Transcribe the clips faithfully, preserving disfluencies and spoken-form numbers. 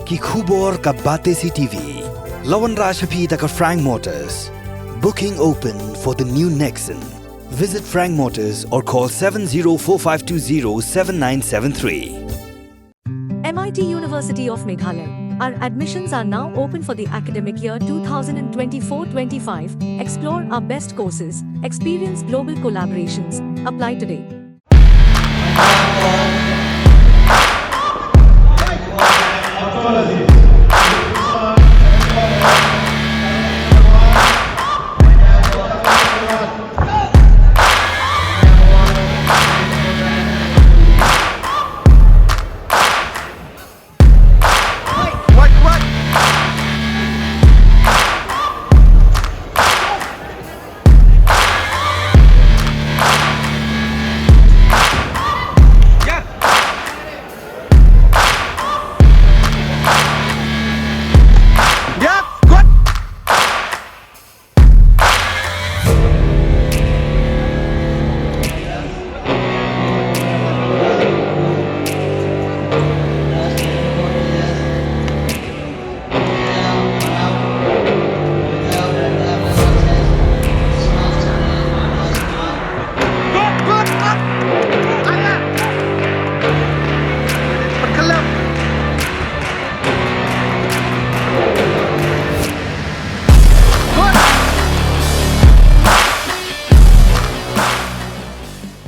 Ki khubor ka Batesi T V. La wanrah sha phi da ka Frank Motors. Booking open for the new Nexon. Visit Frank Motors or call seven zero four five two zero seven nine seven three. M I T University of Meghalaya. Our admissions are now open for the academic year two thousand twenty-four twenty-five. Explore our best courses, experience global collaborations. Apply today.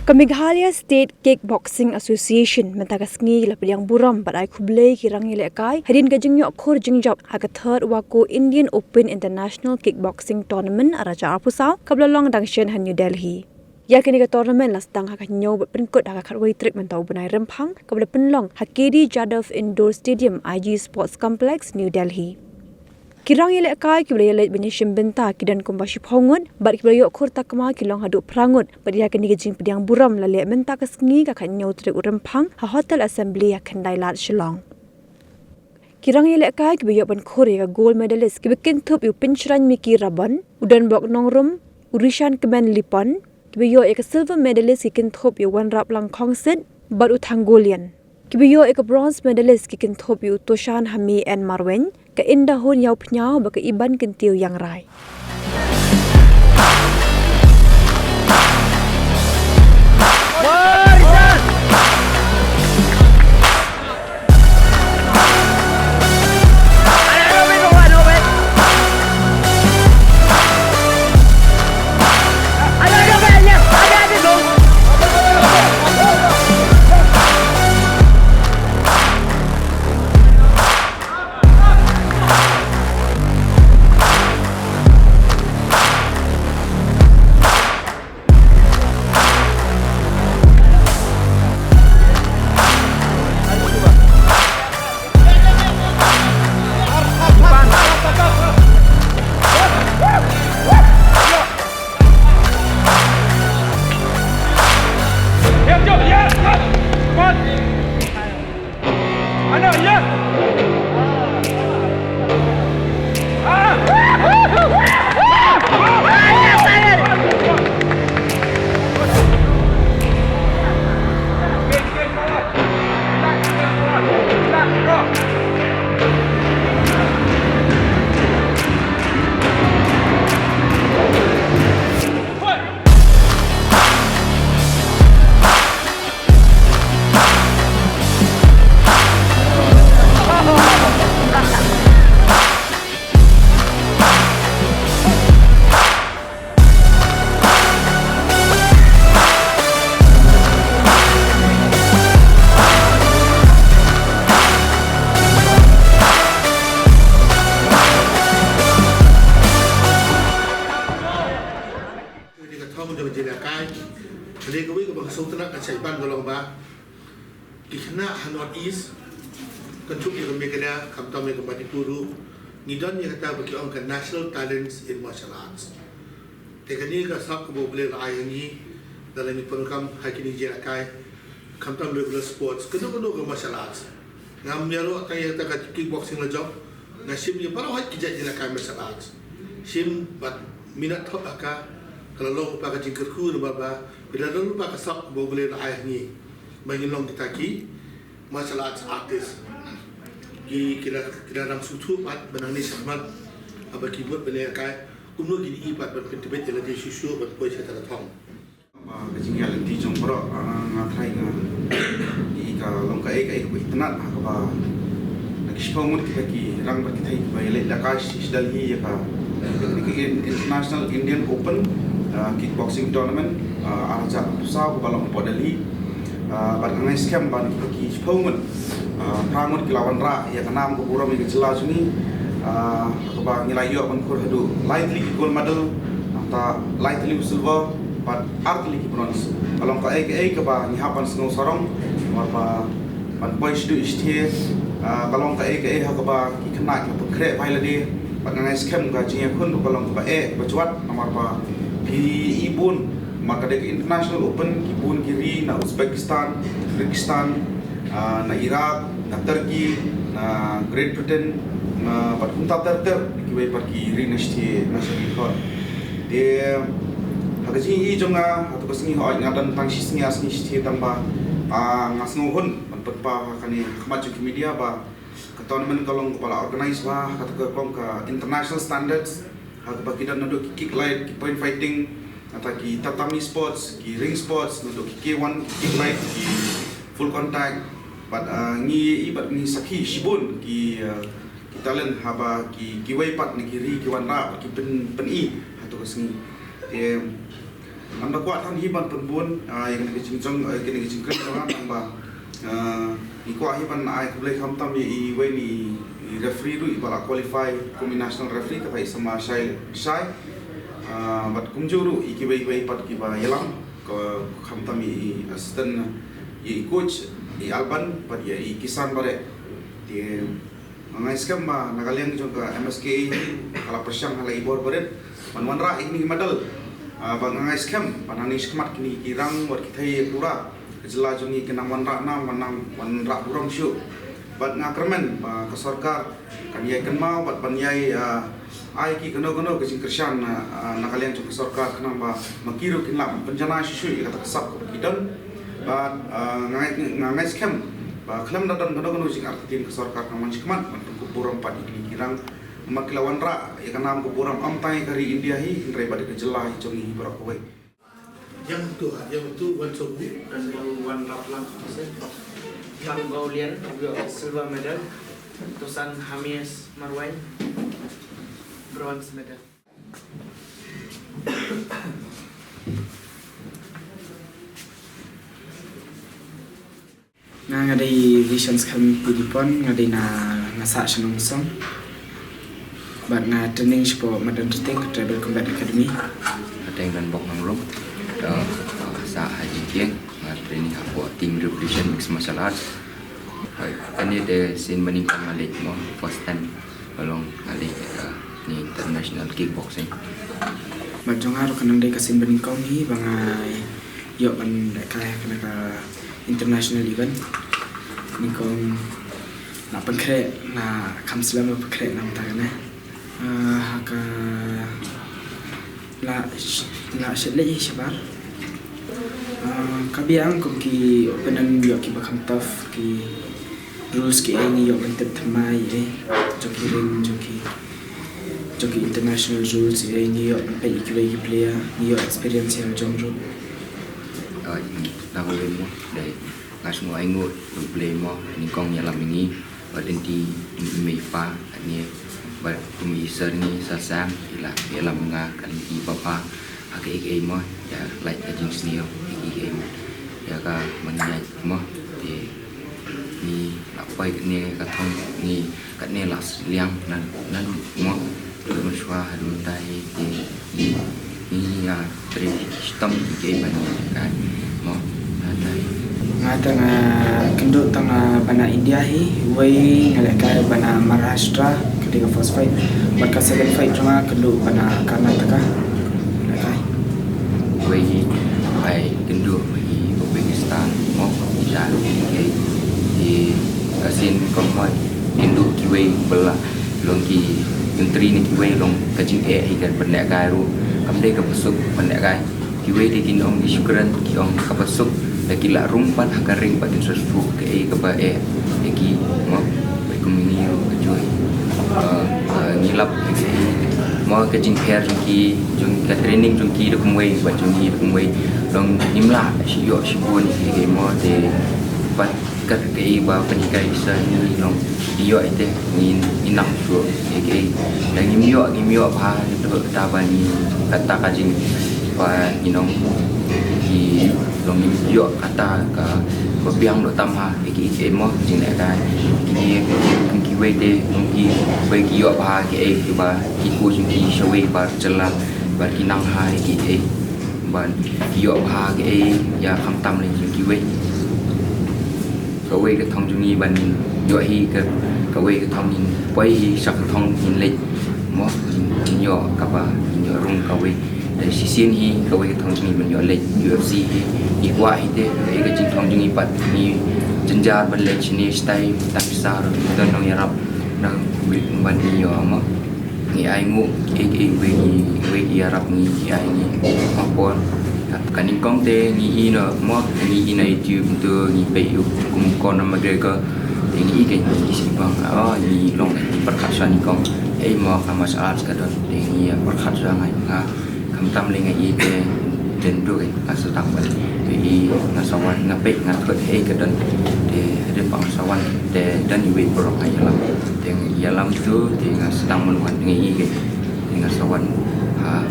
Ka Meghalaya State Kickboxing Association mynta ka sngi la pdiang burom bad ai khublei ki rangïalehkai hadien ka jingïoh khur jingjop ha ka third Wako Indian Open International Kickboxing Tournament ar hajar arphew saw kaba la long dang shen ha New Delhi. Ïa kane ka tournament la sdang ha ka hynñiew bad pynkut ha ka khatwei tarik mynta u bnai Rymphang kaba la pynlong ha K D Jadhav Indoor Stadium, I G Sports Complex, New Delhi. Ki rangïalehkai kiba la ïaleit ban ïashim bynta ki don kumba shiphew ngut bad kiba la ïoh khur takma ki long haduh phra ngut bad ïa kane ka jingpdiang burom la leh mynta ka sngi ka khathynñiew tarik u Rymphang ha Hotel Assembly ha Khyndailad, Shillong. Ki rangïalehkai kiba ïoh ban khur ïa ka gold medalist kiba kynthup ïa u Pynshrain Mickey Rabon, u Donbok Nongrum, u Rishan Kmen Lipon, kiba ïoh ïa ka silver medalist ki kynthup ïa u Wanraplang Khongsit bad u Thanggolian. Kiba ïoh ïa ka bronze medalist ki kynthup ïa u Toshan Hami N Marwein, ka Indahun Ïawphniaw bad ka Iban Kyntiew Ïangrai. Kane ka thong jong ka jingïalehkai. Kane kawei kaba nga sngewtynnat ka jingïaibang ka long ba ki khynnah ha North East, kynthup ïa ka Meghalaya, khamtam ïa ka Manipur ruh, ngi don ïa kata ba ki ong ka National Talents in Martial Arts. Te kane ka sap kaba U Blei u la ai ha ngi, lada ngi pyndonkam ha kine ki jingïalehkai, khamtam regular sports, kano kano ka martial arts. Ngam ïaroh tang ïa kata ka kickboxing la jong, nga shim ïa baroh ki jait jingïalehkai martial arts. Shim bad minot thok ha ka, ka la long lypa ka jingkyrkhu namar ba phi la don lypa ka sap ba U Blei u la ai ha ngi ba ngin long kita ki martial arts artist. Ki la, ki la rang sngewthuh pat ba nangne shakhmat haba ki bud ban ïalehkai kumno kin ïohi pat ban pyntbit ïa lade shuh shuh ban poi sha kata ka thong. Ba ka jingïaid lynti jong baroh, ah, nga tharai nga i ka long kaei kaei kaba itynnad ha kaba na ki shiphew ngut kita ki rangbah ki thei kiba ïaleit ïalehkai sha Delhi ïa ka, ïa ka in-, International Indian Open, ah, Kickboxing Tournament, ah, ar hajar arphew saw kaba long hapoh Delhi. Ah, bad nga ngeit skhem ba na kita ki shiphew ngut, ah, phra ngut ki la wanrah ïa ka nam ka burom ïa ka jylla jong ngi, ah, kaba ngi la ïoh ban khur haduh lai tylli ki gold medal, nangta lai tylli u silver, bad ar tylli ki bronze. Ka long kaei kaei kaba ngi hap ban sngew sarong, namar ba ban poi shaduh shathie, ah, ka long kaei kaei ha kaba ki khynnah ki la pynkhreh bha ïa lade, bad nga ngeit skhem ka jingïakhun ruh ka long kaba eh kaba jwat, namar ba phi i bun, namar ka dei ka International Open, ki bun ki ri na Uzbekistan, Kyrgyzstan, ah, na Iraq, na Turkey, na Great Britain, na bad kumta ter ter kiwei pat ki ri na shathie, na shathie khot. Te ha ka jingïohi jong nga, hato ka sngi hooid nga don tang shi sngi ar sngi shathie tang ba, ah, nga sngew hun ban pynpaw ha kane ha khmat jong ki media ba ka tournament ka long kaba la organize bha ha kata ka kong ka international standards, ha kaba ki don naduh ki kick light, ki point fighting, nangta ki tatami sports, ki ring sports, naduh ki K one, ki kick light, ki full contact. Bad, ah, ngi i bad ngi sakhi shibun ki, ah, ki talent haba ki, kiwei pat na ki ri ki wanrah bad ki pyn, pyni ha kato ka sngi. Te ngan da kwah than hi ban pynbun, ah, ïa kane ka jingjong, ah, ïa kane ka jingkren jong nga tang ba, ah, ngi kwah hi ban ai khublei khamtam ïa iwei na i, i referee ruh iba la qualify kum i national referee, kata i Samla Shai, Shai. Ah, bad kumjuh ruh ïa kiwei kiwei pat kiba ïalam, ka khamtam ïa i assistant, ïa i coach, i Alban, bad ïa i Kisan Bareh. Te nga ngeit skhem ba na ka liang jong ka M S K A ka la pyrshang ha la i bor barit ban wanrah ïa kine ki medal. Ah, bad nga ngeit skhem ba nangne shakhmat kine ki rang wat ki thei pura ka jylla jong ngi kin nang wanrah nam, wan nang wanrah burom shuh. Bad nga kyrmen ba ka sorkar kan ïai kynmaw bad ban ïai, ah, ai ki kano kano ka jingkyrshan, ah, ah, na ka liang jong ka sorkar khnang ba ma ki ruh kin lah ban pynjanai shuh shuh ïa kata ka sap kaba ki don. Bad, ah, nga ngeit, nga ngeit skhem ba khlem da don kano kano jingartatien ka sorkar kan wan shakhmat ban pynkup burom pat ïa kine ki rang. Namar ki la wanrah ïa ka nam ka burom ym tang ïa ka ri India hi hynrei bad ïa ka jylla hi jong ngi hi baroh kawei. Yang tu, ah, yang tu wan song ni. Dan tu wan rap lang tu sen. Yang Gaulian, ïoh silver medal. Tusan Hamis Marwai, bronze medal. Nga, nga dei Vision Skhem Pidipon, nga dei na, nga sah sha Nongsom. Bad nga training shapoh Madan Rting ka Tribal Combat Academy. Nga dei Nganbok Nonglum. Nga sah ha Jingkieng, nga training hapoh Team Revolution Mixed Martial Arts. Hooid, kane dei sien banyngkong nga leit mo, first time. Ka long nga leit, eh, ni international kickboxing. Bad jong nga ruh ka nang dei ka sien banyngkong hi ba nga ïoh ban lehkai ha kane ka international event. Nyngkong la pynkhreh, la kham slem ba pynkhreh na bynta kane. Ah, ha ka la, la shet leh hi shabar. Ah, ka biang kum ki opponent ïoh kiba kham tough, ki rules kiei ngi ïoh ban tip thymmai ei, jong ki ring, jong ki, jong ki international rules ei ngi ïoh ban peit ïa kiwei ki player, ngi ïoh experience ïa la jong ruh. Ah, na ka liang mo, dei nga sngew ainguh ïa U Blei mo, nyngkong ïalam ïa ngi, bad lynti i mei i pa, katne bad kum i sir ngi Sir Sam, i la ïalam nga, ka lynti i papa ha kaei kaei mo, ïa lait ka jingsniew, kaei kaei mo. Ïa ka ma ngi ïaid mo, te ngi la poi katne ka thong, ngi katne la liang nan, nan mo. Te mynshuwa haduh mynta hi te ngi, ngi ïa trei shitom ïa kiei ba ngi lehkai mo. Nga te nga kynduh tang, ah, ba na India hi, wei nga lehkai ba na Maharashtra, ka dei ka first fight. Bad ka second fight jong nga kynduh ba na Karnataka. Lehkai. Wei hi, ai kynduh ba hi Uzbekistan mo, ita hi, hi ka sien kong mo, kynduh kiwei ba la long ki country na kiwei long ka jingeh hi kan ban lehkai ruh. Kam dei kaba suk ban lehkai. Kiwei de kin ong ki shukran, ki ong kaba suk. Da ki la rung pat ha ka ring bad kin sa suk kaei kaba eh ïa ki mo. Wei kum ngi Mo ka jingpher jong ki, jong ka training jong ki da kumwei, bad jong ngi da kumwei. Long ngim lah shu ïoh shibun ïa ki mo te bad kat kaei ba pynhikai sa ngi long ïoh ite ngi ngi nang shuh ïa ki. Da ngim ïoh, ngim ïoh bha ïa to kata ba ngi kata ka jing ba ngi nong ki long ngim ïoh kata ka ba biang doh tam ha. Ki ki mo jing le ka ki ki wei te ki wei ki ïoh bha ki ei ki ba ki ku jing ki shawei ba jela ba ki nang ha ki ei ba ki ïoh bha ki ei ïa kham tam le jing ki wei. Ka wei ka thong jong ngi ban ïoh hi ka ka wei ka thong ngi poi hi sa ka thong ngi le mo ngi ïoh ka ba ngi ïoh rung ka wei. Te shisien hi kawei ka thong jong ngi ban ïoh leit U F C hi. Ngi kwah hi te kawei ka jingthong jong ngi pat ngi jynjar ban leit shane shatai tang sar don nongïarap nang wei ban ngi ïoh mo. Ngi ai nguh ei ei wei ngi wei ïarap ngi ai ngi ma por. Ka nyngkong te ngi i na mo ngi i na YouTube to ngi peit kum Conor McGregor. Te ngi i ka ngi i sibang oh ngi long ngi pyrkhat sha nyngkong ei mo ka martial arts ka don te ngi pyrkhat sha ngai nga. Khamtam le nga i te den du nga sa tang ban te i nga sa wan nga peit nga thut hei ka don te hade pang sa wan te don i wei borok nga ïalam te nga ïalam tu te nga sa tang ban wan nga i ke te nga sa wan ha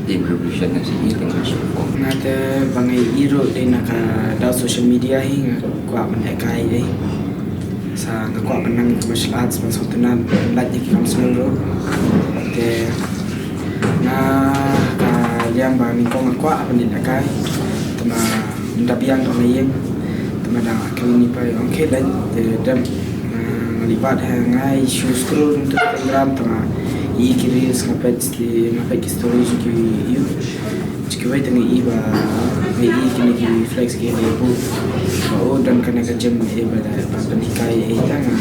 te revolution nga sa i te nga sa ko. Nga te ba nga i ru te na ka da social media hi nga kwah ban ekai ei. Sa nga kwah ban nang martial arts ban sngewtynnat ban lait ïa ki kam sngewrung. Te nga ka liang ba nyngkong nga kwah ban leit na kai. Te ma da biang dong ïing. Te ma da ka ni pa ong ke leit te dem nga li bat ha nga i shu scroll tu Instagram te ma i ki reels nga peit ki nga peit ki story ki yu. Kiwei te ngi i ba ngi i kine ki flex ki ne bu. Ba o don kane ka gym e ba da ba pynhikai e ta nga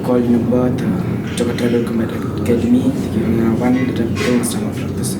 call number ta jong ka Tribal Combat Academy te ki nga wan da tu sama practice.